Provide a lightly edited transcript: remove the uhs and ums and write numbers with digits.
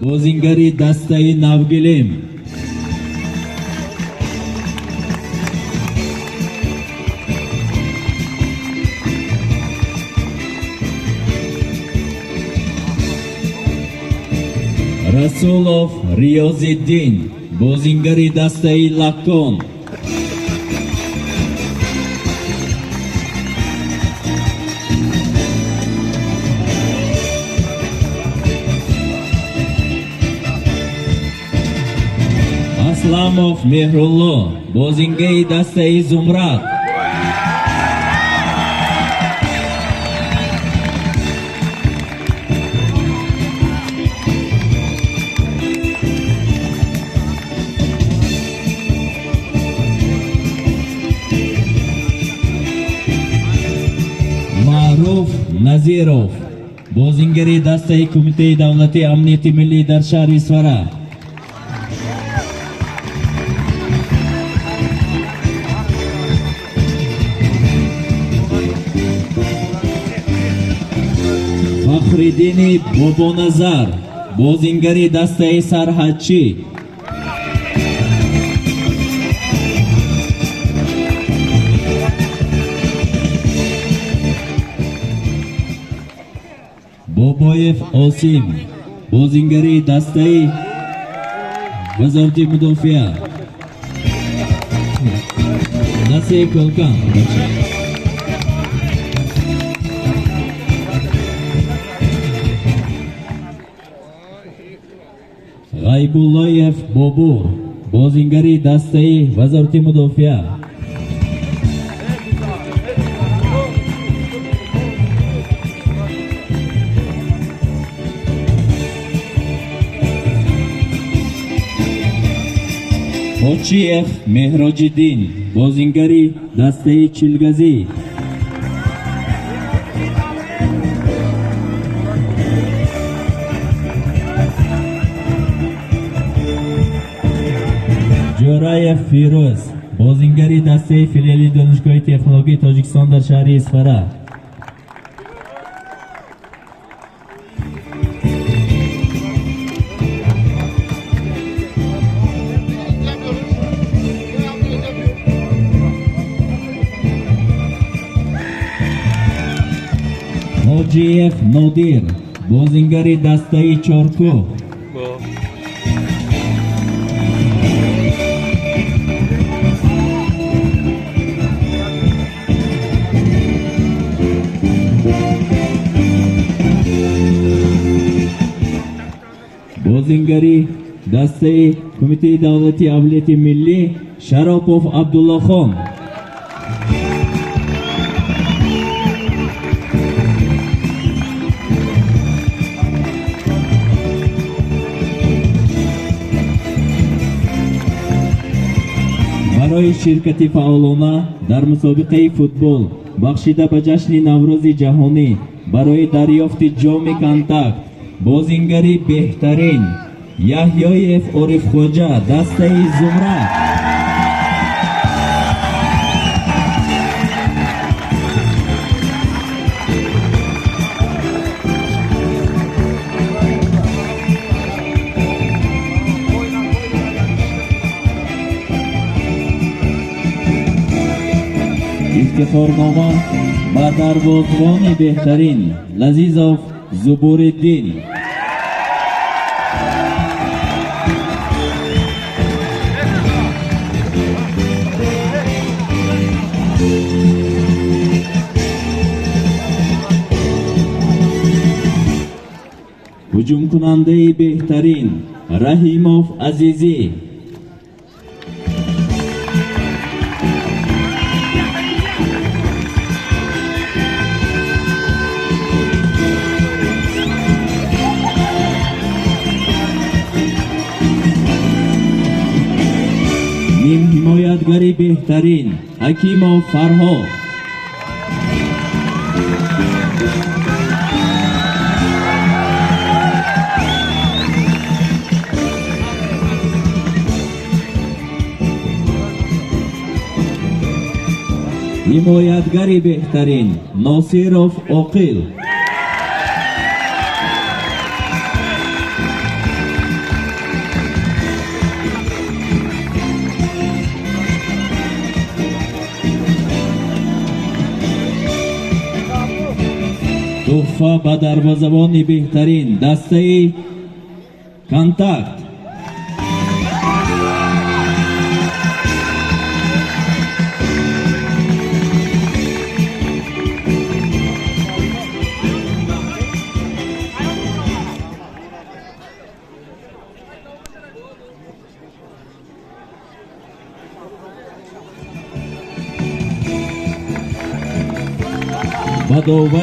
Бозингари дастаи Навгилим. Расулов Риёзиддин, бозингари дастаи Лаккон. Асламов Меҳрулло, бозингари дастаи Зумрад. Маъруф Назиров, бозингари дастаи Кумитаи давлатии амнияти миллӣ дар шаҳри Исфара. Фахриддини Бобоназар, бозингари дастаи Сарҳадчӣ. Бобоев Осим, бозингари дастаи Вазорати мудофиа. Дастаи Кӯлкан. Ғайбуллоев Бобур, бозингари дастаи Вазорати мудофиа. Ҳоҷиев Меҳроҷиддин, бозингари дастаи Чилгазӣ. Ҷӯраев Фирӯз, бозингари дастаи филиали Донишгоҳи технологияи Тоҷикистон дар шаҳри Исфара. Ҳоҷиев Нодир, бозингари дастаи Чоркӯҳ. Бозингари дастаи Кумитаи давлатии амнияти миллӣ Шаропов Абдуллохон. Барои ширкати фаъолона дар мусобиқаи футбол бахшида ба ҷашни Наврӯзи ҷаҳонӣ барои дарёфти ҷоми контакт бозингари беҳтарин Яҳёев Орифхоҷа, дастаи Зумрад. Ифтихорнома ба дарвозбони беҳтарин Лазизов Зубуриддин. Ҳуҷумкунандаи беҳтарин Раҳимов Азизӣ. Нимҳимоятгари беҳтарин Ҳакимов Фарҳод. Ҳимоятгари беҳтарин Носиров Оқил. Туҳфа ба дарвозабони беҳтарин дастаи Контакт. Ба довари